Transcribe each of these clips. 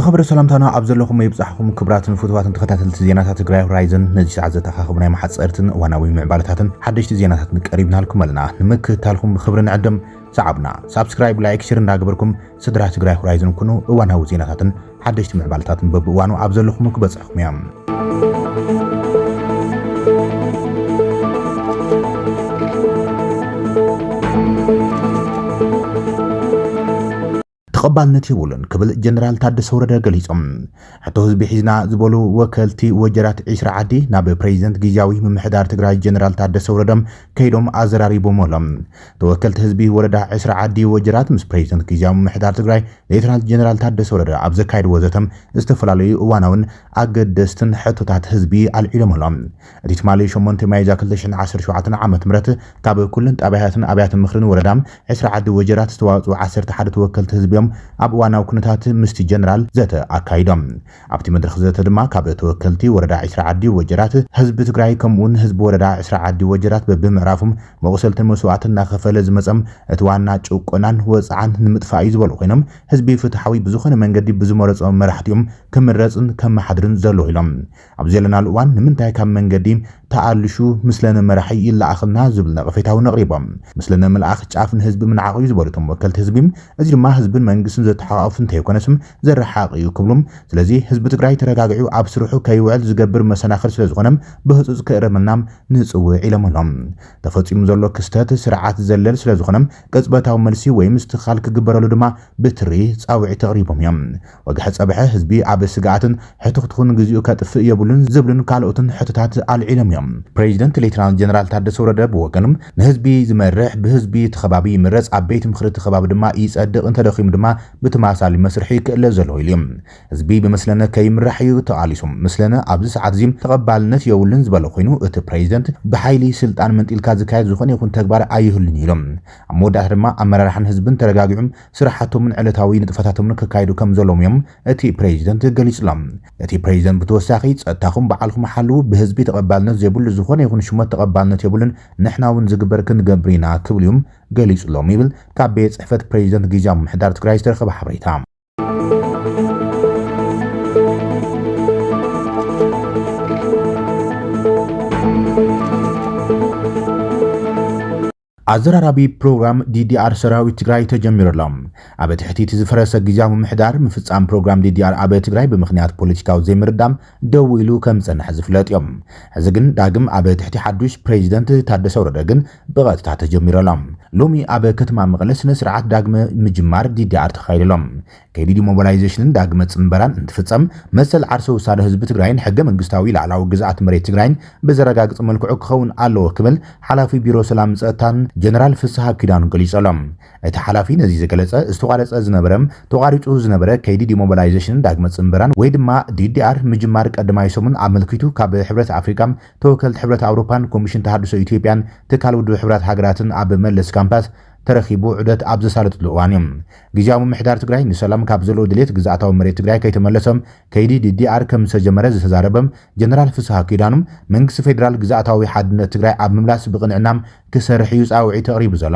ክብሪ ሰላምታና ኣብ ዘለኹም ይብጻሕኹም ክቡራትን ፍቱዋትን ተኸታተልቲ ዜናታት ትግራይ ሆራይዘን። ነዚ ሰዓት ዘተኻኽቡ ናይ መሓጸርትን እዋናዊ ምዕባለታትን ሓደሽቲ ዜናታትን ቀሪብናልኩም ኣለና። ንምክትታልኩም ብኽብሪ ንዕድም። ሰዓብና ሳብስክራይብ፣ ላይክ፣ ሼር እንዳገበርኩም ስድራ ትግራይ ሆራይዘን ኩኑ። እዋናዊ ዜናታትን ሓደሽቲ ምዕባለታትን በብእዋኑ ኣብ ዘለኹም ክበጽሕኩም እዮም። ተቐባልነት የብሉን ክብል ጀነራል ታደሰ ወረደ ገሊጾም። ሕቶ ህዝቢ ሒዝና ዝበሉ ወከልቲ ወጀራት ዒስራ ዓዲ ናብ ፕሬዚደንት ግዝያዊ ምምሕዳር ትግራይ ጀነራል ታደሰ ወረደ ከይዶም ኣዘራሪቦም ኣለዉ። ተወከልቲ ህዝቢ ወረዳ ዒስራ ዓዲ ወጀራት ምስ ፕሬዚደንት ግዝያዊ ምምሕዳር ትግራይ ሌተናል ጀነራል ታደሰ ወረደ ኣብ ዘካየድዎ ዘተም ዝተፈላለዩ እዋናውን ኣገደስትን ሕቶታት ህዝቢ ኣልዒሎም ኣለዉ። እቲ ትማሊ ሸሞንተ ሚያዝያ ክልተ ሽሕን ዓሰርተ ሸውዓተን ዓመተ ምህረት ካብ ኩለን ጣብያታትን ኣብያተ ምኽርን ወረዳ ዒስራ ዓዲ ወጀራት ዝተዋፅኡ ዓሰርተ ሓደ ተወከልቲ ህዝቢ እዮም ኣብ እዋናዊ ኩነታት ምስቲ ጀነራል ዘተ ኣካይዶም። ኣብቲ መድረኽ ዘተ ድማ ካብ ተወከልቲ ወረዳ ዒስራ ዓዲ ወጀራት፣ ህዝቢ ትግራይ ከምኡውን ህዝቢ ወረዳ ዒስራ ዓዲ ወጀራት በብምዕራፎም መቑሰልትን መስዋእትን እናኸፈለ ዝመፀም እቲ ዋና ጭቆናን ወፅዓን ንምጥፋእ እዩ ዝበሉ ኮይኖም፣ ህዝቢ ፍትሓዊ ብዝኾነ መንገዲ ብዝመረፆም መራሕቲ እዮም ክምረፅን ከመሓድርን ዘለዎ ኢሎም። ኣብ ዘለናሉ እዋን ንምንታይ ካብ መንገዲ ተኣልሹ ምስለነ መራሒ ይለኣኸልና ዝብል ነቐፌታ እውን ኣቕሪቦም። ምስለነ ምልኣኽ ጫፍ ንህዝቢ ምንዓቕ እዩ ዝበሉ እቶም ወከልቲ ህዝቢ፣ እዚ ድማ ህዝብን መንግስትን ዘተሓቋቕፍ እንተይኮነስ ዘረሓቕ እዩ ክብሉ፣ ስለዚ ህዝቢ ትግራይ ተረጋጊዑ ኣብ ስርሑ ከይውዕል ዝገብር መሰናኽል ስለዝኾነ ብህፁፅ ክእረመልና ንፅውዕ ኢሎም ኣለዉ። ተፈፂሙ ዘሎ ክስተት ስርዓት ዘለል ስለዝኾነ ቅፅበታዊ መልሲ ወይ ምስትኽኻል ክግበረሉ ድማ ብትሪ ፃውዒት ኣቕሪቦም እዮም። ወግሐ ፀብሐ ህዝቢ ኣብ ስግኣትን ሕትኽትኹን ግዚኡ ከጥፍእ የብሉን ዝብሉን ካልኦትን ሕቶታት ኣልዒሎም እዮም። ፕሬዚደንት ሌተናል ጀነራል ታደሰ ወረደ ብወገኑ ንህዝቢ ዝመርሕ ብህዝቢ እቲ ከባቢ ይምረፅ፣ ኣብ ቤት ምኽሪ እቲ ከባቢ ድማ ይፀድቕ፣ እንተደኺሙ ድማ ብተመሳሳሊ መስርሒ ክእለ ዘለዎ ኢሉ እዩ። ህዝቢ ብመስለነ ከይምራሕ እዩ ተቓሊሱ። መስለነ ኣብዚ ሰዓት እዚ ተቐባልነት የብሉን ዝበለ ኮይኑ፣ እቲ ፕሬዚደንት ብሓይሊ ስልጣን መንጢልካ ዝካየድ ዝኾነ ይኹን ተግባር ኣይህሉን ኢሎም። ኣብ መወዳእታ ድማ ኣመራርሓን ህዝብን ተረጋጊዑም ስራሓቶምን ዕለታዊ ንጥፈታቶምን ከካይዱ ከም ዘለዎም እዮም እቲ ፕሬዚደንት ገሊጹሎም። እቲ ፕሬዚደንት ብተወሳኺ ጸጥታኹም ባዕልኹም ሓልዉ፣ ብህዝቢ ተቐባልነት ዘይብሉ ዝኾነ ይኹን ሽመት ተቐባልነት የብሉን፣ ንሕና እውን ዝግበር ክንገብር ኢና ክብሉ እዮም ገሊጹሎም ይብል ካብ ቤት ጽሕፈት ፕሬዚደንት ግዝያዊ ምምሕዳር ትግራይ ዝተረኸበ ሓበሬታ። ኣዘራራቢ ፕሮግራም ዲዲኣር ሰራዊት ትግራይ ተጀሚሩ ኣሎ። ኣብ ትሕቲ እቲ ዝፈረሰ ግዝያዊ ምምሕዳር ምፍጻም ፕሮግራም ዲዲኣር ኣብ ትግራይ ብምኽንያት ፖለቲካዊ ዘይምርዳም ደው ኢሉ ከም ዝጸንሐ ዝፍለጥ እዮም። ሕዚ ግን ዳግም ኣብ ትሕቲ ሓዱሽ ፕሬዚደንት ታደሰ ወረደ ግን ብቐጥታ ተጀሚሩ ኣሎ። ሎሚ ኣብ ከተማ መቐለ ስነ ስርዓት ዳግመ ምጅማር ዲዲኣር ተኻይዱ ኣሎ። ከይዲ ዲሞቢላይዜሽንን ዳግመ ጽንበራን እንትፍጸም መሰል ዓርሰ ውሳነ ህዝቢ ትግራይን ሕገ መንግስታዊ ላዕላዊ ግዝኣት መሬት ትግራይን ብዘረጋግጽ መልክዑ ክኸውን ኣለዎ ክብል ሓላፊ ቢሮ ሰላም ጸጥታን ጀነራል ፍስሃ ኪዳኑ ገሊጹ ኣሎ። እቲ ሓላፊ ነዚ ዝገለጸ ዝተቋረጸ ዝነበረ ተቋሪጹ ዝነበረ ከይዲ ዲሞቢላይዜሽንን ዳግመ ጽንበራን ወይ ድማ ዲዲኣር ምጅማር ቀዳማይ ሰሙን ኣመልኪቱ ካብ ሕብረት ኣፍሪቃ ተወከልቲ ሕብረት ኣውሮፓን ኮሚሽን ተሃድሶ ኢትዮጵያን ትካል ውድብ ሕብራት ሃገራትን ኣብ መለስ ካምፓስ ተረኺቡ ዑደት ኣብ ዘሳለጥሉ እዋን እዩ። ግዝያዊ ምምሕዳር ትግራይ ንሰላም ካብ ዘለዎ ድሌት ግዝኣታዊ መሬት ትግራይ ከይተመለሰ ከይዲ ዲዲኣር ከም ዝተጀመረ ዝተዛረበ ጀነራል ፍስሃ ኪዳኑ፣ መንግስቲ ፌዴራል ግዝኣታዊ ሓድነት ትግራይ ኣብ ምምላስ ብቕንዕና ክሰርሕ እዩ ጻውዒት ኣቕሪቡ ዘሎ።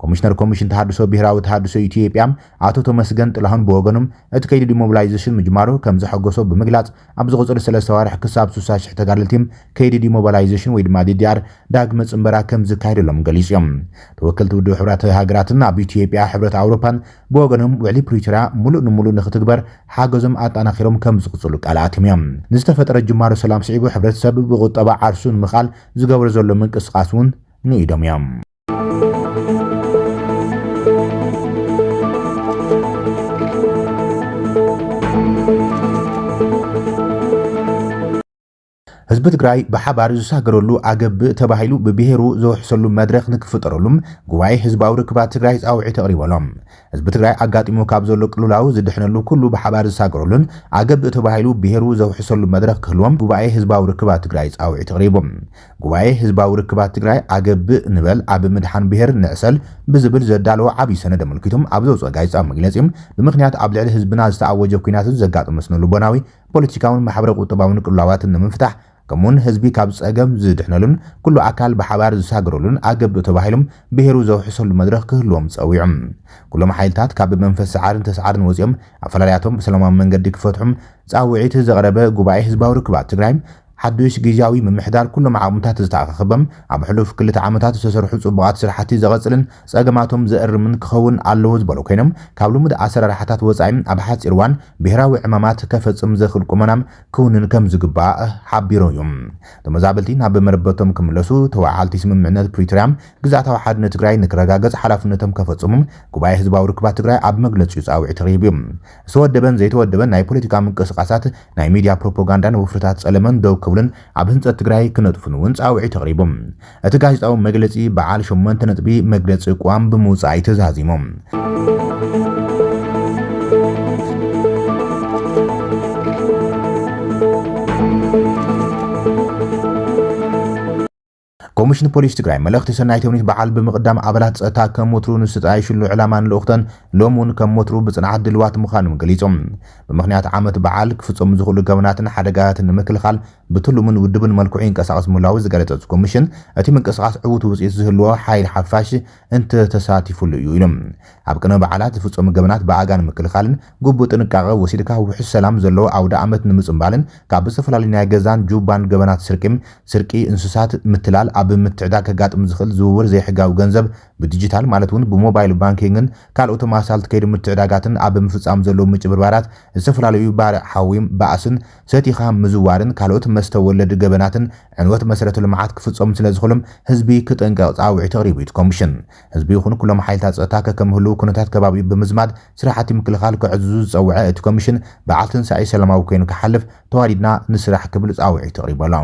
ኮሚሽነር ኮሚሽን ተሃድሶ ብሄራዊ ተሃድሶ ኢትዮጵያ ኣቶ ተመስገን ጥላሁን ብወገኑ፣ እቲ ከይዲ ዲሞቢላይዜሽን ምጅማሩ ከም ዘሐጎሶ ብምግላጽ፣ ኣብ ዝቕጽሉ ሰለስተ ኣዋርሕ ክሳብ ስሳ ሽሕ ተጋደልቲ ከይዲ ዲሞቢላይዜሽን ወይ ድማ ዲዲኣር ዳግመ ጽንበራ ከም ዝካየደሎም ገሊጹ እዮም። ተወከልቲ ውድብ ሕብራት ሃገራትን ኣብ ኢትዮጵያ ሕብረት ኣውሮፓን ብወገኖም ውዕሊ ፕሪቶርያ ሙሉእ ንሙሉእ ንክትግበር ሓገዞም ኣጠናኺሮም ከም ዝቕጽሉ ቃል ኣትዮም እዮም። ንዝተፈጠረ ጅማሮ ሰላም ስዒቡ ሕብረተሰብ ብቁጠባ ዓርሱ ንምኽኣል ዝገብሮ ዘሎ ምንቅስቓስ እውን ንኢዶም እዮም። ህዝቢ ትግራይ ብሓባር ዝሳገረሉ ኣገብእ ተባሂሉ ብብሄሩ ዘውሕሰሉ መድረኽ ንክፍጠረሉ ጉባኤ ህዝባዊ ርክባት ትግራይ ጻውዒት ኣቕሪቡ ኣሎ። ህዝቢ ትግራይ ኣጋጢሞ ካብ ዘሎ ቅልውላው ዝድሕነሉ ኩሉ ብሓባር ዝሳገረሉን ኣገብእ ተባሂሉ ብሄሩ ዘውሕሰሉ መድረኽ ክህልዎም ጉባኤ ህዝባዊ ርክባት ትግራይ ጻውዒት ኣቕሪቡ። ጉባኤ ህዝባዊ ርክባት ትግራይ ኣገብእ ንበል ኣብ ምድሓን ብሄር ንዕሰል ብዝብል ዘዳለዎ ዓብዪ ሰነድ ኣመልኪቶም ኣብ ዘውፅኦ ጋዜጣዊ መግለፂ፣ ብምኽንያት ኣብ ልዕሊ ህዝብና ዝተኣወጀ ኲናትን ዘጋጠመ ስነ ልቦናዊ ፖለቲካውን ማሕበረ ቁጠባውን ቅልውላዋትን ንምፍታሕ ከምኡውን ህዝቢ ካብ ጸገም ዝድሕነሉን ኩሉ ኣካል ብሓባር ዝሳገረሉን ኣገብ ተባሂሎም ብሄሩ ዘውሕሰሉ መድረኽ ክህልዎም ጸዊዖም። ኩሎም ሓይልታት ካብ መንፈስ ሰዓርን ተስዓርን ወጺኦም ኣፈላልያቶም ብሰላማዊ መንገዲ ክፈትሑም ጻውዒት ዘቕረበ ጉባኤ ህዝባዊ ርክባት ትግራይ ሓዱሽ ግዝያዊ ምምሕዳር ኩሎም ዓቕምታት ዝተኣኻኸበም ኣብ ሕሉፍ ክልተ ዓመታት ዝተሰርሑ ጽቡቓት ስራሕቲ ዘቐጽልን ጸገማቶም ዘእርምን ክኸውን ኣለዎ ዝበሉ ኮይኖም ካብ ልሙድ ኣሰራርሓታት ወጻኢ ኣብ ሓጺር እዋን ብሄራዊ ዕማማት ከፈጽም ዘኽእል ቁመናም ክውንን ከም ዝግባእ ሓቢሮም እዮም። ተመዛበልቲ ናብ መረበቶም ክምለሱ ተዋዓልቲ ስምምዕነት ፕሪቶርያ ግዝኣታዊ ሓድነት ትግራይ ንክረጋገጽ ሓላፍነቶም ከፈጽሙ ጉባኤ ህዝባዊ ርክባት ትግራይ ኣብ መግለጺኡ ጻውዒት ኣቕሪቡ እዩ። ዝተወደበን ዘይተወደበን ናይ ፖለቲካ ምንቅስቃሳት ናይ ሚድያ ፕሮፓጋንዳን ወፍርታት ጸለመን ደው ክብሉን ኣብ ህንጸት ትግራይ ክነጥፉን እውን ጻውዒት ኣቕሪቡ። እቲ ጋዜጣዊ መግለጺ በዓል ሸሞንተ ነጥቢ መግለጺ ቅዋም ብምውጻእ እዩ ተዛዚሙ። ኮሚሽን ፖሊስ ትግራይ መልእኽቲ ሰናይ ተውኔት በዓል ብምቕዳም ኣባላት ጸጥታ ከም ወትሩ ንዝተጣየሽሉ ዕላማን ልኡኽተን ሎም እውን ከም ወትሩ ብጽንዓት ድልዋት ምዃኖም ገሊጾም። ብምኽንያት ዓመት በዓል ክፍጸሙ ዝኽእሉ ገበናትን ሓደጋታትን ንምክልኻል ብትሉምን ውድብን መልክዑ ይንቀሳቐስ ምህላዉ ዝገለጸ እቲ ኮሚሽን እቲ ምንቅስቓስ ዕዉት ውጽኢት ዝህልዎ ሓይሊ ሓፋሽ እንተተሳቲፉሉ እዩ ኢሎም። ኣብ ቅድሚ በዓላት ዝፍጸሙ ገበናት ብኣጋ ንምክልኻልን ግቡእ ጥንቃቐ ወሲድካ ውሑስ ሰላም ዘለዎ ኣውደ ኣመት ንምጽንባልን ካብ ዝተፈላለዩ ናይ ገዛን ጁባን ገበናት ስርቂ፣ ስርቂ እንስሳት፣ ምትላል፣ ኣብ ምትዕዳግ ከጋጥም ዝኽእል ዝውውር ዘይሕጋዊ ገንዘብ ብዲጂታል ማለት እውን ብሞባይል ባንኪንግን ካልኦት ተመሳሳልቲ ከይዲ ምትዕዳጋትን ኣብ ምፍጻም ዘለዉ ምጭብርባራት ዝተፈላለዩ ባርዕ ሓዊ፣ ባእስን ሰቲኻ ምዝዋርን ካልኦት መስተ ወለድ ገበናትን ዕንወት መሰረተ ልምዓት ክፍጸሙ ስለ ዝኽእሉም ህዝቢ ክጥንቀቕ ጻውዒት ኣቕሪቡ እዩ እቲ ኮሚሽን። ህዝቢ ይኹን ኩሎም ሓይልታት ጸጥታ ከከም ህልው ኩነታት ከባቢኡ ብምዝማድ ስራሕቲ ምክልኻል ክዕዝዙ ዝጸውዐ እቲ ኮሚሽን በዓል ትንሳኤ ሰላማዊ ኮይኑ ክሓልፍ ተዋዲድና ንስራሕ ክብል ጻውዒት ኣቕሪቡ ኣሎ።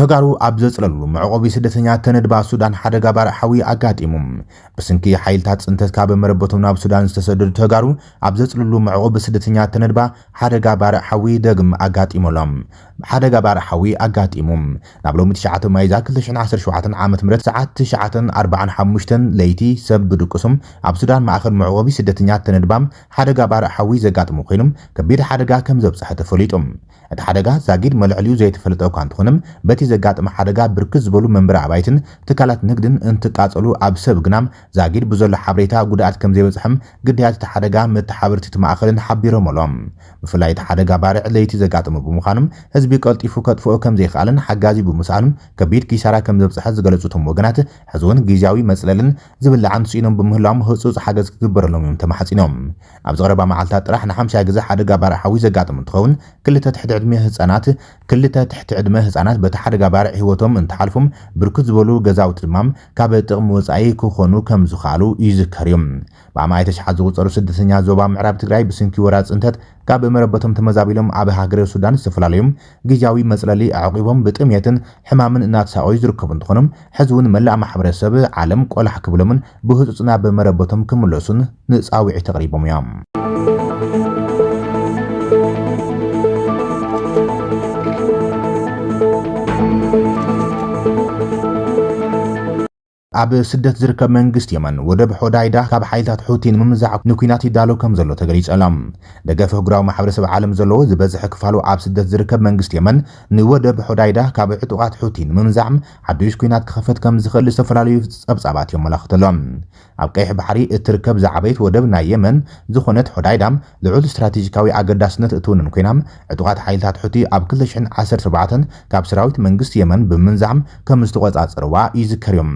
ተጋሩ ኣብ ዘጽለሉ መዕቆቢ ስደተኛ ተነድባ ሱዳን ሓደጋ ባርዕ ሓዊ ኣጋጢሙ። ብስንኪ ሓይልታት ጽንተት ካብ መረበቶም ናብ ሱዳን ዝተሰደዱ ተጋሩ ኣብ ዘጽልሉ መዕቆቢ ስደተኛ ተነድባ ሓደጋ ባርዕ ሓዊ ደግም ኣጋጢሞሎም። ሓደጋ ባርዕ ሓዊ ኣጋጢሙ። ናብ ሎሚ ትሽዓተ ሚያዝያ ክልተ ሽሕን ዓሰርተ ሸውዓተን ዓመተ ምህረት ሰዓት ትሽዓተን ኣርባዓን ሓሙሽተን ለይቲ ሰብ ብድቅሱም ኣብ ሱዳን ማእኸል መዕቆቢ ስደተኛ ተነድባም ሓደጋ ባርዕ ሓዊ ዘጋጥሙ ኮይኖም ከቢድ ሓደጋ ከም ዘብፅሐ ተፈሊጡ። እቲ ሓደጋ ዛጊድ መልዕሊኡ ዘይተፈለጠ እኳ እንተኾነ በቲ ዘጋጠመ ሓደጋ ብርክት ዝበሉ መንበሪ ኣባይትን ትካላት ንግድን እንትቃፀሉ ኣብ ሰብ ግና ዛጊድ ብዘሎ ሓበሬታ ጉድኣት ከም ዘይበፅሐም ግዳያት እቲ ሓደጋ መተሓበርቲ እቲ ማእኸልን ሓቢሮም ኣለዉ። ብፍላይ እቲ ሓደጋ ባርዕ ለይቲ ዘጋጠመ ብምዃኑ ህዝቢ ቀልጢፉ ከጥፍኦ ከም ዘይከኣልን ሓጋዚ ብምስኣኑ ከቢድ ኪሳራ ከም ዘብፅሐ ዝገለፁ እቶም ወገናት ሕዚ እውን ግዝያዊ መፅለልን ዝብላዕን ስኢኖም ብምህላዎም ህፁፅ ሓገዝ ክግበረሎም እዮም ተማሓፂኖም። ኣብ ዝቐረባ መዓልታት ጥራሕ ንሓምሻይ ግዜ ሓደጋ ባርዕ ሓዊ ዘጋጠመ እንትኸውን ክልተ ትሕቲ ዕድመ ህፃናት ክልተ ትሕቲ ዕድመ ህፃናት በቲ ሓደጋ ባርዕ ህይወቶም እንትሓልፉም ብርክት ዝበሉ ገዛውቲ ድማ ካብ ጥቕሚ ወፃኢ ክኾኑ ከም ዝኸኣሉ ይዝከር እዩ። ብኣማኢት ኣሽሓት ዝቑፀሩ ስደተኛ ዞባ ምዕራብ ትግራይ ብስንኪ ወራር ፅንተት ካብ መረበቶም ተመዛቢሎም ኣብ ሃገረ ሱዳን ዝተፈላለዩ ግዝያዊ መፅለሊ ኣዕቂቦም ብጥምየትን ሕማምን እናተሳቐዩ ዝርከቡ እንትኾኑ ሕዚ እውን መላእ ማሕበረሰብ ዓለም ቆላሕ ክብሎምን ብህፁፅ ናብ መረበቶም ክምለሱን ንፃውዒት ኣቕሪቦም እዮም። ኣብ ስደት ዝርከብ መንግስቲ የመን ወደብ ሖዳይዳ ካብ ሓይልታት ሑቲ ንምምዛዕ ንኲናት ይዳሎ ከም ዘሎ ተገሊጹ ኣሎ። ደገፍ ኣህጉራዊ ማሕበረሰብ ዓለም ዘለዎ ዝበዝሐ ክፋሉ ኣብ ስደት ዝርከብ መንግስቲ የመን ንወደብ ሖዳይዳ ካብ ዕጡቓት ሑቲ ንምምዛዕ ሓዱሽ ኲናት ክኸፈት ከም ዝኽእል ዝተፈላለዩ ጸብጻባት የመላኽቱ ኣሎ። ኣብ ቀይሕ ባሕሪ እትርከብ ዝዓበየት ወደብ ናይ የመን ዝኾነት ሖዳይዳ ልዑል ስትራቴጂካዊ ኣገዳስነት እትውንን ኮይና ዕጡቓት ሓይልታት ሑቲ ኣብ ክልተ ሽሕን ዓሰርተ ኣርባዕተን ካብ ሰራዊት መንግስቲ የመን ብምምዛዕ ከም ዝተቖጻጸርዋ ይዝከር እዩ።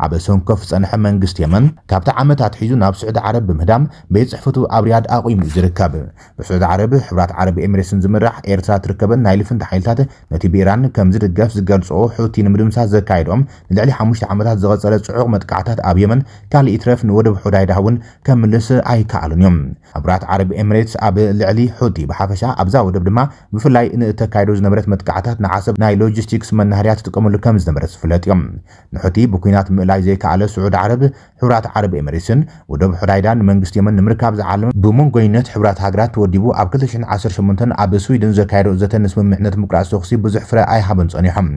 ኣብ ሰንኮፍ ዝጸንሐ መንግስቲ የመን ካብቲ ዓመት ኣትሒዙ ናብ ስዑዲ ዓረብ ብምህዳም ቤት ጽሕፈቱ ኣብ ሪያድ ኣቑሙ እዩ ዝርከብ። ብስዑዲ ዓረብ፣ ሕብራት ዓረብ ኤሚሬትስን ዝምራሕ ኤርትራ ትርከበን ናይ ልፍንቲ ሓይልታት ነቲ ብኢራን ከም ዝድገፍ ዝገልጽኦ ሑቲ ንምድምሳስ ዘካየዶም ንልዕሊ ሓሙሽተ ዓመታት ዝቐጸለ ጽዑቕ መጥቃዕታት ኣብ የመን ካልእ ይትረፍ ንወደብ ሑዳይዳ እውን ከምልስ ኣይከኣሉን እዮም። ሕብራት ዓረብ ኤሚሬትስ ኣብ ልዕሊ ሑቲ ብሓፈሻ ኣብዛ ወደብ ድማ ብፍላይ ንእተካይዶ ዝነበረት መጥቃዕታት ንዓሰብ ናይ ሎጂስቲክስ መናሃርያ ትጥቀመሉ ከም ዝነበረት ዝፍለጥ እዮም። ንሑቲ ብኲናት ምፍላይ ዘይከኣለ ስዑድ ዓረብ፣ ሕቡራት ዓረብ ኤምሬትስን ወደብ ሑዳይዳ ንመንግስቲ የመን ንምርካብ ዝዓለመ ብመንጎይነት ሕቡራት ሃገራት ተወዲቡ ኣብ ክልተ ሽሕን ዓሰርተ ሸሞንተን ኣብ ስዊድን ዘካየዶ ዘተ ንስምምዕነት ምቁራጽ ተኹሲ ብዙሕ ፍረ ኣይሃበን ጸኒሖም።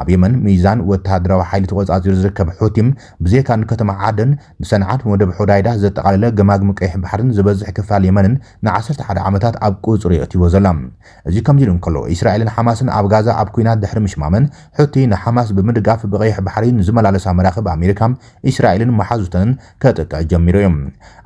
ኣብ የመን ሚዛን ወተሃደራዊ ሓይሊ ተቖጻጺሩ ዝርከብ ሑቲም ብዘይካ ንከተማ ዓደን ንሰንዓን ወደብ ሑዳይዳ ዘጠቓለለ ገማግም ቀይሕ ባሕርን ዝበዝሕ ክፋል የመንን ንዓሰርተ ሓደ ዓመታት ኣብ ቁጽሪ የእትይዎ ዘሎ። እዚ ከምዚ ኢሉ እንከሎ፣ እስራኤልን ሓማስን ኣብ ጋዛ ኣብ ኲናት ድሕሪ ምሽማመን፣ ሑቲ ንሓማስ ብምድጋፍ ብቐይሕ ባሕሪ ንዝመላለሳ መራኽብ ኣሜሪካን እስራኤልን መሓዙተንን ከጥቅዕ ጀሚሩ እዩ።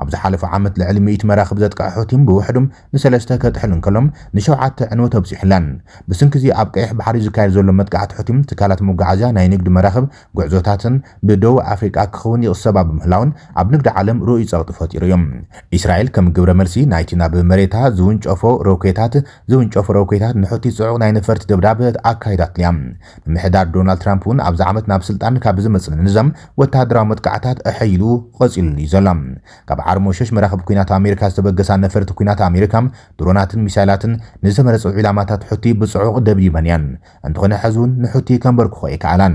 ኣብ ዝሓለፈ ዓመት ልዕሊ ሚእቲ መራኽብ ዘጥቅዐ ሑቲም ብውሕዱ ንሰለስተ ከጥሕል እንከሎ፣ ንሸውዓተ ዕንወት ኣብጺሑለን። ብስንኪ እዚ ኣብ ቀይሕ ባሕሪ ዝካየድ ዘሎ መጥቃዕቲ ሑቲም ትካላት መጓዓዝያ ናይ ንግዲ መራኽብ ጉዕዞታትን ብደቡብ ኣፍሪቃ ክኸውን ይቕሰባ ብምህላውን ኣብ ንግዲ ዓለም ርኡይ ጸቕጢ ፈጢሩ እዩ። እስራኤል ከም ግብረ መልሲ ናይቲ ናብ መሬታ ዝውንጨፎ ሮኬታት ዝውንጨፎ ሮኬታት ንሑቲ ጽዑቕ ናይ ነፈርቲ ደብዳብ ኣካይዳትሉ እያ። ምምሕዳር ዶናልድ ትራምፕ እውን ኣብዚ ዓመት ናብ ስልጣን ካብ ዝመጽእ ንዘም ወተሃደራዊ መጥቃዕታት ኣሐይሉ ቀጺሉሉ እዩ ዘሎ። ካብ ዓርሞሸሽ መራኽብ ኲናት ኣሜሪካ ዝተበገሳ ነፈርቲ ኲናት ኣሜሪካ ድሮናትን ሚሳይላትን ንዝተመረጹ ዒላማታት ሑቲ ብጽዑቕ ደብዲበን እየን። እንተኾነ ሕዚ እውን ንሑቲ ከንበርክኾ ኣይከኣላን።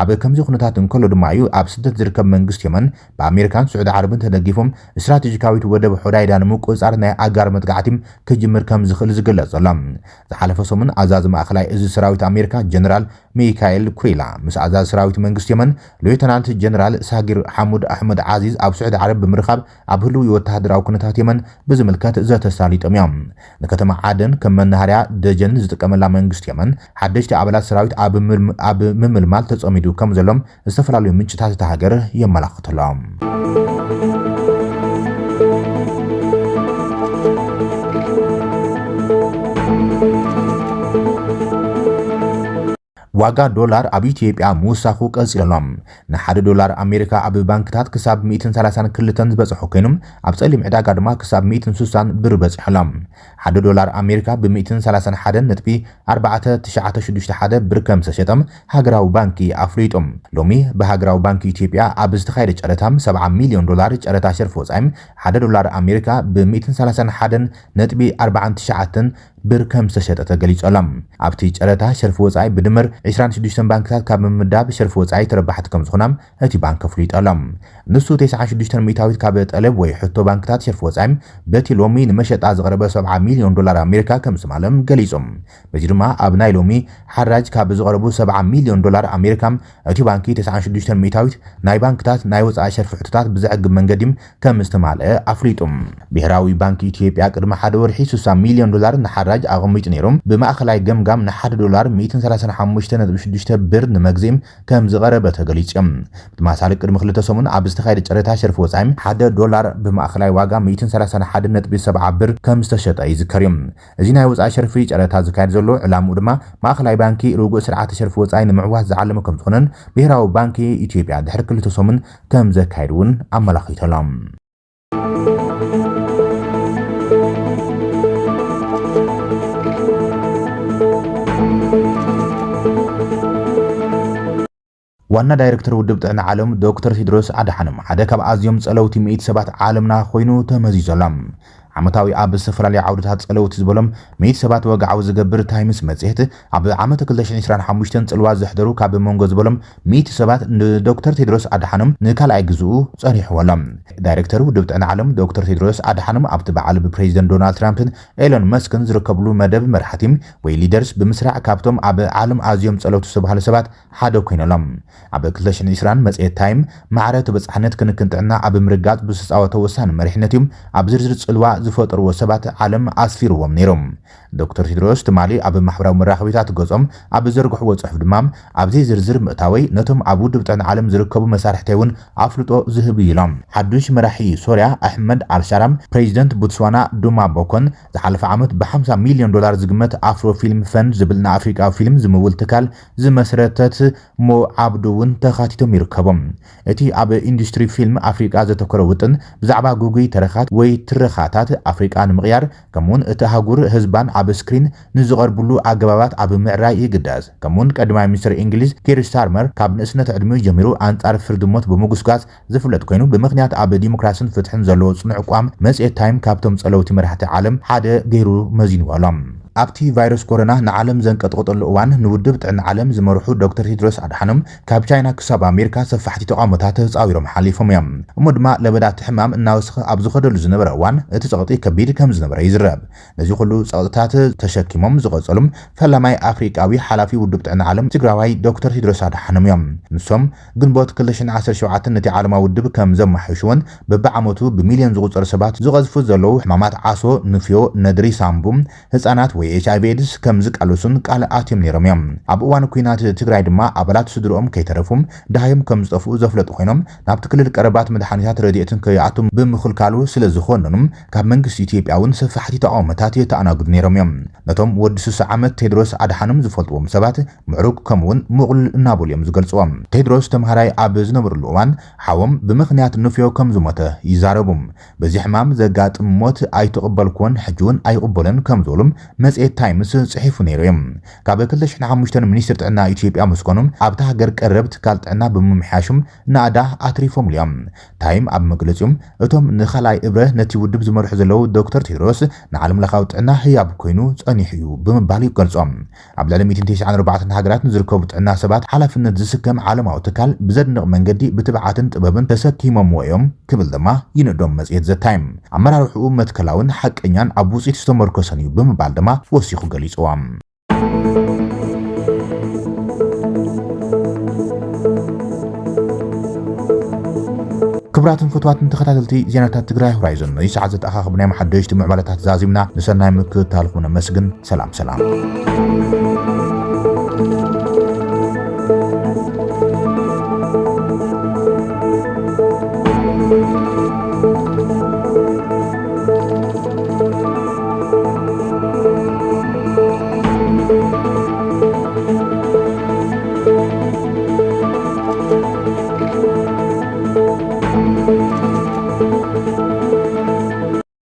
ኣብ ከምዚ ኩነታት እንከሎ ድማ እዩ ኣብ ስደት ዝርከብ መንግስቲ የመን ብኣሜሪካን ስዑዲ ዓረብን ተደጊፎም ስትራቴጂካዊት ወደብ ሑዳይዳ ንምቁጽጻር ናይ ኣጋር መጥቃዕቲ ክጅምር ከም ዝኽእል ዝግለጽ ዘሎ። ዝሓለፈ ሰሙን ኣዛዚ ማእኸላይ እዚ ሰራዊት ኣሜሪካ ጀነራል ሚካኤል ኩሪላ ምስ ኣዛዚ ሰራዊት መንግስቲ የመን ሌተናንት ጀነራል ሳጊር ሓሙድ ኣሕመድ ዓዚዝ ኣብ ስዑዲ ዓረብ ብምርኻብ ኣብ ህልው ወተሃደራዊ ኩነታት የመን ብዝምልከት ዘተ ኣሳሊጦም እዮም። ንከተማ ዓደን ከም መናሃርያ ደጀን ዝጥቀመላ መንግስቲ የመን ሓደሽቲ ኣባላት ሰራዊት ኣብ ምም-፣ ኣብ ምምልማል ተጸሚዱ ከም ዘሎም ዝተፈላለዩ ምንጭታት እታ ሃገር የመላኽቱ ኣለዉ። ዋጋ ዶላር ኣብ ኢትዮጵያ ምውሳኹ ቀጺሉ ኣሎ። ንሓደ ዶላር ኣሜሪካ ኣብ ባንክታት ክሳብ ሚእትን ሰላሳን ክልተን ዝበጽሐ ኮይኑ፣ ኣብ ጸሊም ዕዳጋ ድማ ክሳብ ሚእትን ስሳን ብር በጺሑ ኣሎ። ሓደ ዶላር ኣሜሪካ ብ ሚእትን ሰላሳን ሓደን ነጥቢ ኣርባዕተ ትሽዓተ ሽዱሽተ ሓደ ብር ከም ዝተሸጠ ሃገራዊ ባንኪ ኣፍሊጡ። ሎሚ ብሃገራዊ ባንኪ ኢትዮጵያ ኣብ ዝተኻየደ ጨረታ ሰብዓ ሚልዮን ዶላር ጨረታ ሸርፊ ወጻኢ ሓደ ዶላር ኣሜሪካ ብ ሚእትን ሰላሳን ሓደን ነጥቢ ኣርባዓን ትሽዓተን ብር ከም ዝተሸጠ ተገሊጹ ኣሎ። ኣብቲ ጨረታ ሸርፊ ወጻኢ ብድምር ዕስራን ሽዱሽተን ባንክታት ካብ ምምዳብ ሸርፊ ወጻኢ ተረባሕቲ ከም ዝኾና እቲ ባንክ ኣፍሊጡ ኣሎ። ንሱ ተስዓን ሽዱሽተን ሚእታዊት ካብ ጠለብ ወይ ሕቶ ባንክታት ሸርፊ ወጻኢ በቲ ሎሚ ንመሸጣ ዝቐረበ ሰብዓ ሚልዮን ዶላር ኣሜሪካ ከም ዝማለም ገሊጹ። በዚ ድማ ኣብ ናይ ሎሚ ሓራጅ ካብ ዝቐረቡ ሰብዓ ሚልዮን ዶላር ኣሜሪካ እቲ ባንኪ ተስዓን ሽዱሽተን ሚእታዊት ናይ ባንክታት ናይ ወጻኢ ሸርፊ ሕቶታት ብዘዕግብ መንገዲ ከም ዝተማልአ ኣፍሊጡ። ብሄራዊ ባንክ ኢትዮጵያ ቅድሚ ሓደ ወርሒ ስሳ ሚልዮን ዶላር ንሓራጅ ኣቐሚጡ ነይሩ። ብማእኸላይ ገምጋም ንሓደ ዶላር ሚእትን ሰላሳን ሓሙሽተ ነጥቢ ሽዱሽተ ብር ንመግዝኢ ከም ዝቐረበ ተገሊጹ እዩ። ብተመሳሳሊ ቅድሚ ክልተ ሰሙን ኣብ ዝተኻየደ ጨረታ ሸርፊ ወጻኢ ሓደ ዶላር ብማእኸላይ ዋጋ ሚእትን ሰላሳን ሓደን ነጥቢ ሰብዓ ብር ከም ዝተሸጠ ይዝከር እዩ። እዚ ናይ ወጻኢ ሸርፊ ጨረታ ዝካየድ ዘሎ ዕላምኡ ድማ ማእኸላይ ባንኪ ርጉእ ስርዓተ ሸርፊ ወጻኢ ንምዕዋት ዝዓለመ ከም ዝኾነን ብሄራዊ ባንኪ ኢትዮጵያ ድሕሪ ክልተ ሰሙን ከም ዘካየድ እውን ኣመላኺቱ ኣሎ። ዋና ዳይሬክተር ውድብ ጥዕና ዓለም ዶክተር ቴድሮስ ኣድሓኖም ሓደ ካብ ኣዝዮም ጸለውቲ ሚእቲ ሰባት ዓለምና ኮይኑ ተመዚዙ ኣሎ። ዓመታዊ ኣብ ዝተፈላለዩ ዓውድታት ጸለውቲ ዝበሎም ሚእቲ ሰባት ወግዓዊ ዝገብር ታይምስ መጽሔት ኣብ ዓመት ክልተ ሽሕን ዕስራን ሓሙሽተን ጽልዋ ዘሕደሩ ካብ መንጎ ዝበሎም ሚእቲ ሰባት ንዶክተር ቴድሮስ ኣድሓኖም ንካልኣይ ግዝኡ ጸኒሕዎ ኣሎ። ዳይሬክተር ውድብ ጥዕና ዓለም ዶክተር ቴድሮስ ኣድሓኖም ኣብቲ በዓል ብፕሬዚደንት ዶናልድ ትራምፕን ኤሎን መስክን ዝርከብሉ መደብ መራሕቲ ወይ ሊደርስ ብምስራዕ ካብቶም ኣብ ዓለም ኣዝዮም ጸለውቲ ዝተባህሉ ሰባት ሓደ ኮይኖሎም። ኣብ ክልተ ሽሕን ዕስራን መጽሔት ታይም ማዕረ ተበጻሕነት ክንክን ጥዕና ኣብ ምርጋጽ ብዝተጻወተ ወሳኒ መሪሕነት እዩ ኣብ ዝርዝር ጽልዋ ዝፈጠርዎ ሰባት ዓለም ኣስፊርዎም ነይሮም። ዶክተር ቴድሮስ ትማሊ ኣብ ማሕበራዊ መራኸቢታት ገጾም ኣብ ዘርግሕዎ ጽሑፍ ድማ ኣብዚ ዝርዝር ምእታወይ ነቶም ኣብ ውድብ ጥዕና ዓለም ዝርከቡ መሳርሕተይ እውን ኣፍልጦ ዝህብ እዩ ኢሎም። ሓዱሽ መራሒ ሶርያ ኣሕመድ ኣልሻራ፣ ፕሬዚደንት ቡትስዋና ዱማ ቦኮን ዝሓለፈ ዓመት ብ ሓምሳ ሚልዮን ዶላር ዝግመት ኣፍሮ ፊልም ፈንድ ዝብል ንኣፍሪቃዊ ፊልም ዝምውል ትካል ዝመስረተት ሞ ዓብዱ እውን ተኻቲቶም ይርከቡ። እቲ ኣብ ኢንዱስትሪ ፊልም ኣፍሪቃ ዘተኮረ ውጥን ብዛዕባ ግጉይ ተረኻት ወይ ትረኻታት ኣፍሪቃ ንምቕያር ከምኡውን እቲ ኣህጉር ህዝባን ኣብ ስክሪን ንዝቐርብሉ ኣገባባት ኣብ ምዕራይ ይግደስ። ከምኡውን ቀዳማይ ሚኒስትር እንግሊዝ ኪር ስታርመር ካብ ንእስነት ዕድሚኡ ጀሚሩ ኣንጻር ፍርዲ ሞት ብምጉስጓስ ዝፍለጥ ኮይኑ ብምኽንያት ኣብ ዲሞክራስን ፍትሕን ዘለዎ ጽኑዕ ኣቋም መጽሔት ታይም ካብቶም ጸለውቲ መራሕቲ ዓለም ሓደ ገይሩ መዚንዎ ኣሎ። ኣብቲ ቫይረስ ኮሮና ንዓለም ዘንቀጥቀጠሉ እዋን ንውድብ ጥዕና ዓለም ዝመርሑ ዶክተር ቴድሮስ ኣድሓኖም ካብ ቻይና ክሳብ ኣሜሪካ ሰፋሕቲ ተቓውሞታት ተጻዊሮም ሓሊፎም እዮም። እሞ ድማ ለበዳ እቲ ሕማም እናወሰኸ ኣብ ዝኸደሉ ዝነበረ እዋን እቲ ጸቕጢ ከቢድ ከም ዝነበረ ይዝረብ። ነዚ ኩሉ ጸቕጥታት ተሸኪሞም ዝቐጸሉም ፈላማይ ኣፍሪቃዊ ሓላፊ ውድብ ጥዕና ዓለም ትግራዋይ ዶክተር ቴድሮስ ኣድሓኖም እዮም። ንሶም ግንቦት ክልተ ሽሕን ዓሰርተ ሸውዓተን ነቲ ዓለማዊ ውድብ ከም ዘመሓይሽዎን በብዓመቱ ብሚልዮን ዝቑጸሩ ሰባት ዝቐዝፉ ዘለዉ ሕማማት ዓሶ፣ ንፍዮ፣ ነድሪ ሳምቡ፣ ህጻናት ወይ ኤች ኣይ ቪ ኤድስ ከም ዝቃለሱን ቃል ኣትዮም ነይሮም እዮም። ኣብ እዋን ኲናት ትግራይ ድማ ኣባላት ስድርኦም ከይተረፉ ደሃዮም ከም ዝጠፍኡ ዘፍለጡ ኮይኖም ናብቲ ክልል ቀረባት መድሓኒታት ረድኤትን ከይኣቱ ብምኽልካሉ ስለ ዝኾነኑ ካብ መንግስቲ ኢትዮጵያ እውን ሰፋሕቲ ተቓውሞታት የተኣናግዱ ነይሮም እዮም። ነቶም ወዲ ስሳ ዓመት ቴድሮስ ኣድሓኖም ዝፈልጥዎም ሰባት ምዕሩግ ከምኡውን ምቕሉል እናበሉ እዮም ዝገልጽዎም። ቴድሮስ ተምሃራይ ኣብ ዝነበርሉ እዋን ሓዎም ብምኽንያት ንፍዮ ከም ዝሞተ ይዛረቡ። በዚ ሕማም ዘጋጥም ሞት ኣይተቐበልኩዎን፣ ሕጂ እውን ኣይቕበሎን ከም ዝበሉ መጽሔት ታይምስ ጽሒፉ ነይሩ እዩ። ካብ ክልተ ሽሕን ሓሙሽተን ሚኒስትር ጥዕና ኢትዮጵያ ምስ ኮኑ ኣብታ ሃገር ቀረብ ትካል ጥዕና ብምምሕያሹም ናእዳ ኣትሪፎምሉ እዮም። ታይም ኣብ መግለጺኦም እቶም ንኻልኣይ እብረ ነቲ ውድብ ዝመርሑ ዘለዉ ዶክተር ቴድሮስ ንዓለም ለኻዊ ጥዕና ህያብ ኮይኑ ጸኒሑ እዩ ብምባል ይገልጾም። ኣብ ልዕሊ ሚእትን ተስዓን ኣርባዕተን ሃገራት ንዝርከቡ ጥዕና ሰባት ሓላፍነት ዝስከም ዓለማዊ ትካል ብዘድንቕ መንገዲ ብትብዓትን ጥበብን ተሰኪሞምዎ እዮም ክብል ድማ ይንእዶም መጽሔት ዘ ታይም። ኣመራርሕኡ መትከላውን ሓቀኛን ኣብ ውጽኢት ዝተመርኮሰን እዩ ብምባል ድማ ወሲኹ ገሊጽዎ። ክቡራትን ፍቱዋትን ተኸታተልቲ ዜናታት ትግራይ ሆራይዞን፣ ነዚ ሰዓት ዘተኣኻኸብናዮም ሓደሽቲ ምዕባለታት ዛዚምና። ንሰናይ ምክትታልኩም ነመስግን። ሰላም ሰላም።